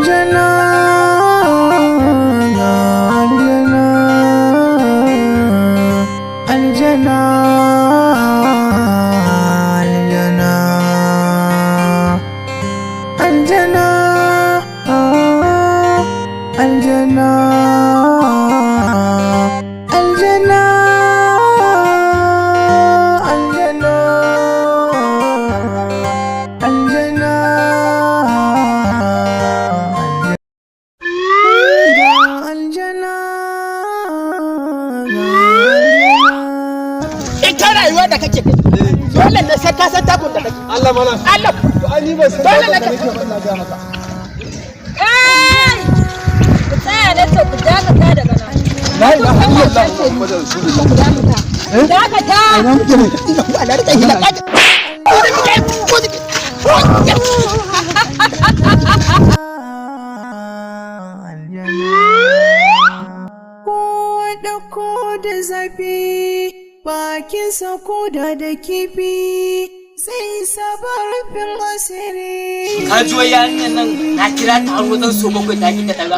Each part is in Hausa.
Aljana, ga aljana, aljana, aljana, aljana, aljana, aljana, aljana, aljana. Ga aljana, ga aljana. Ita rayuwa da kake gani, dole ne sai ka san takun da kake. Allah mana. Allah. To ai ni ban san Dole ne da nake ba, ina ga maka. Kai! Ku tsaya na ce, ku dakata daga nan. La ilaha illallah Muhammadur Rasulullah. Ku dakata. Dakata! Ina muke ne? Allah rika hila. Ko ɗauko da zafi bakinsa, ko da kifi sai saba rufin asiri. Ka ji wai yarinyar nan na kira ta har wajen so 7 ta ki ta daga.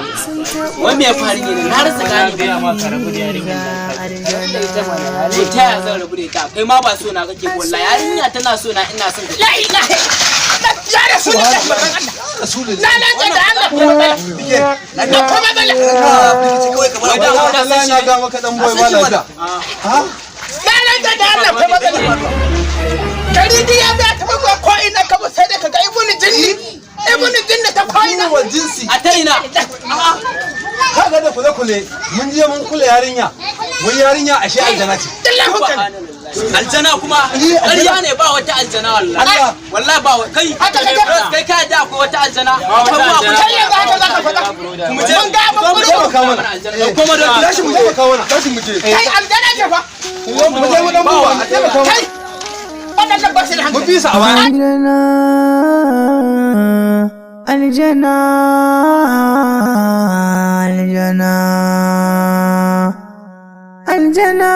Wai me ya faru ne? Na rasa gane. Gaya ma ka rabu da yarinyar nan. To ta yaya zan rabu da ita? Kai ma ba so na kake, wallahi yarinya tana so na, ina son ta. La ilaha ya Rasulullahi, manzon Allah. Rasulullah. Na na da Allah ko matsala na ko matsala. Wai da Wallahi ka Allah san shi na ne? ga maka dan boy ba lafiya. Ha? Na na da Allah ko matsala. Gari duk ya biya ta ko ko ina ka sai dai ka ga ibnu jinni, ibnu jinni ta ko ina. Wal jinsi. A ta ina? Kaga da kule kule mun je mun kula yarinya. Wai yarinya ashe aljana ce. Dillan hukkan. Aljana kuma? Eh, aljana. Ƙarya ne, ba wata aljana wallahi. Allah. Wallahi ba kai. Haka kake? Kai ka da akwai wata aljana? Ba wata aljana. Kai yanzu haka zaka faɗa? Mu je. Mun ga abin Mu gudu. taimaka mana. Kuma da Tashi mu taimaka mana. Tashi mu je. Kai, aljana ce fa. Mu je mu dan buwa a taimaka mana. Kai, waɗannan ba su da Mu hankali. bi su a baya. Aljana, aljana, aljana, aljana,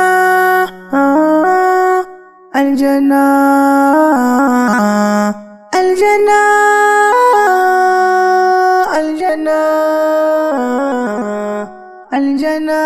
aljana, aljana, aljana, aljana.